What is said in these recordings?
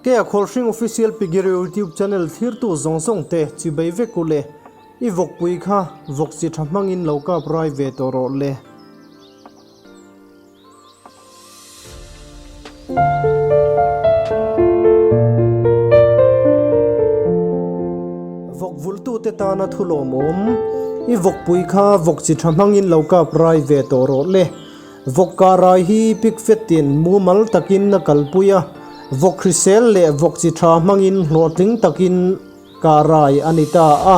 Kei a Khawlhring Official Piggery YouTube channel thlirtu zawng zawng te chibei vek u le. I vawkpui kha vawk chi tha hmangin lo kap rai ve tawh rawh le. Vawk vultute tana thu lawmawm, I vawkpui kha vawk chi tha hmangin lo kap rai ve tawh rawh le. Vawk kah rai hi pik fetin mumal takin a kalpui a, vawk hrisel leh vawk chi tha hmangin hlawhtling takin Kah rai a ni ta a,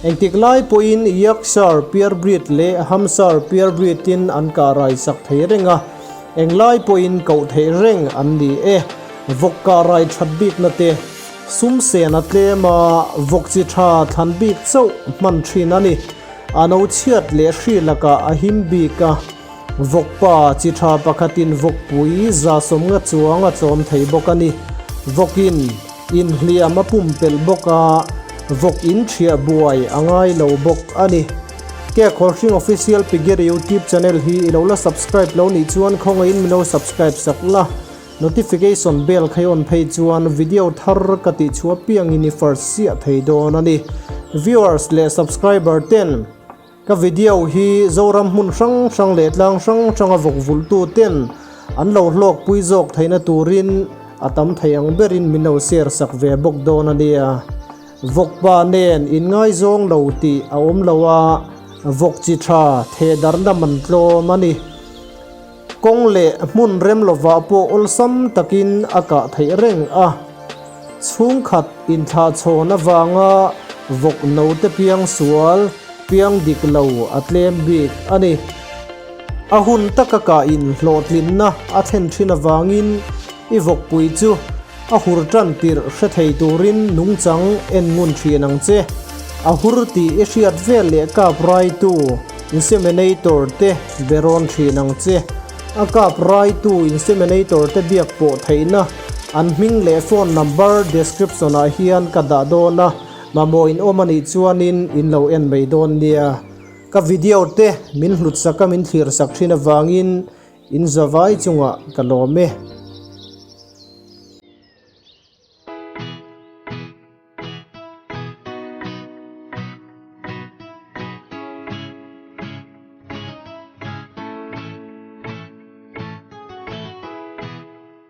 engtik lai pawhin Yorkshire Pure Breed leh Hampshire Pure Breed tin an kah rai sak thei reng a, eng lai pawhin koh theih reng an ni e. Vawk kah rai that bikna te, sum sen a tlem a, vawk chi tha thlan bik chauh hman thin a ni. A no chhiat leh hri lakah a him bik a, vawk pa chi tha pakhatin vawkpui 150 chuang a chawm thei bawk a ni. Vawkin. Inhliam a pumpelh bawk a, vawk in thiah buai a ngai lo bawk a ni. Ke Khawlhring Official Piggery YouTube channel hi i lo la subscribe lo nih chuan khawngaihin min lo subscribe sak la, notification bell khai on phei chuan video thar ka tih chhuah piangin i first siah thei dawn a ni. Viewers leh subscriber ten. Ka video hi Zoram hmun hrang hrang leh tlang hrang hranga vawk vulhtu ten an lo hlawkpui zawk theihna turin a tam thei ang berin min lo share sak ve bawk dawn a nia. Vawkpa nen inngaizawng lo tih a awm lo a, vawk chi tha thehdarhna man tlawm a ni. Kawng leh hmun rem lovah pawh awlsam takin a kah theih reng a. Chhungkhat inthlahchhawn avanga vawk note piang sual, piang dik lo a tlem bik a ni. A hun taka kah in hlawhtlinna a thlen thin avangin i vawkpui chu a hur tan tirh hre thei turin nungchang en ngun thin ang che. A hur tih i hriat vel leh kap raitu inseminator te be rawn thin ang che. A kap raitu inseminator te biak pawh theihna an hming leh phone number description ah hian ka dah dawn a, mamawh in awm anih chuanin in lo en mai dawn nia. Ka video te min hlut sak a min thlir sak thin avangin in zavai chungah ka lawm e.